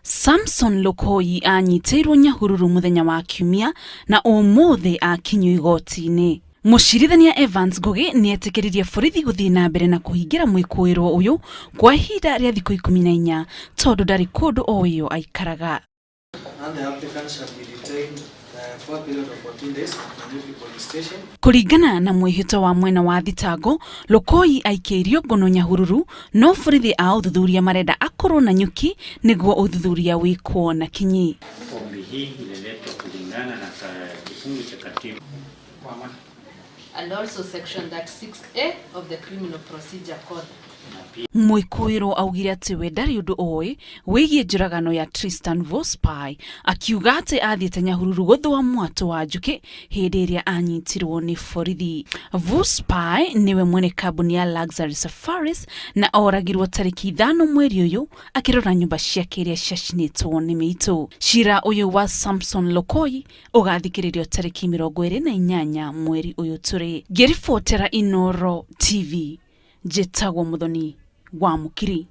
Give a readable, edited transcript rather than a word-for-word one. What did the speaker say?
Samson Lokoi anyitĩirwo Nyahururu mũthenya wa Kiumia na ũmũthĩ akinyio igoti-inĩ. Mũcirithania Evans Ngugi nĩ etĩkĩririe borithi gũthiĩ na mbere na kũhingĩra mwĩkũĩrwo ũyũ kwa ihinda rĩa thikũ 14 tondũ ndarĩ kũndũ o ĩyo aikaraga. And the applicant shall be detained for a period of 14 days at Nanyuki Police Station. Kũringana na mwĩhĩtwa wa mwena wa thitango, Lokoi aikĩirio ngono Nyahururu, no borithi a ũthuthuria marenda akorwo Nanyuki nĩguo ũthuthuria wĩkwo na kinyi. Ombi hii ililetwa kulingana na kifungu cha katiba and also section 36A of the Criminal Procedure Code. Na pia Mwĩkũĩrwo augire atĩ we ndarĩ ũndũ oĩ wĩgiĩ njũragano ya Tristan Vospi, akiuga atĩ athiĩte Nyahururu gũthũa mwatũ wa njũkĩ hĩndĩ ĩrĩa anyitirwo nĩ borithi. Vospi nĩwe mwene kambuni ya Luxury Safaris na oragirwo tarĩki 5 mweri ũyũ akĩrora nyũmba ciake iria ciacinĩtwo nĩ mĩitũ. Cira ũyũ wa Samson Lokoi ũgathikĩrĩrio tarĩki 28 mweri ũyũ tũrĩ. Ngĩribotera Inoro TV, njĩtagwo Muthoni wa Mũkiri.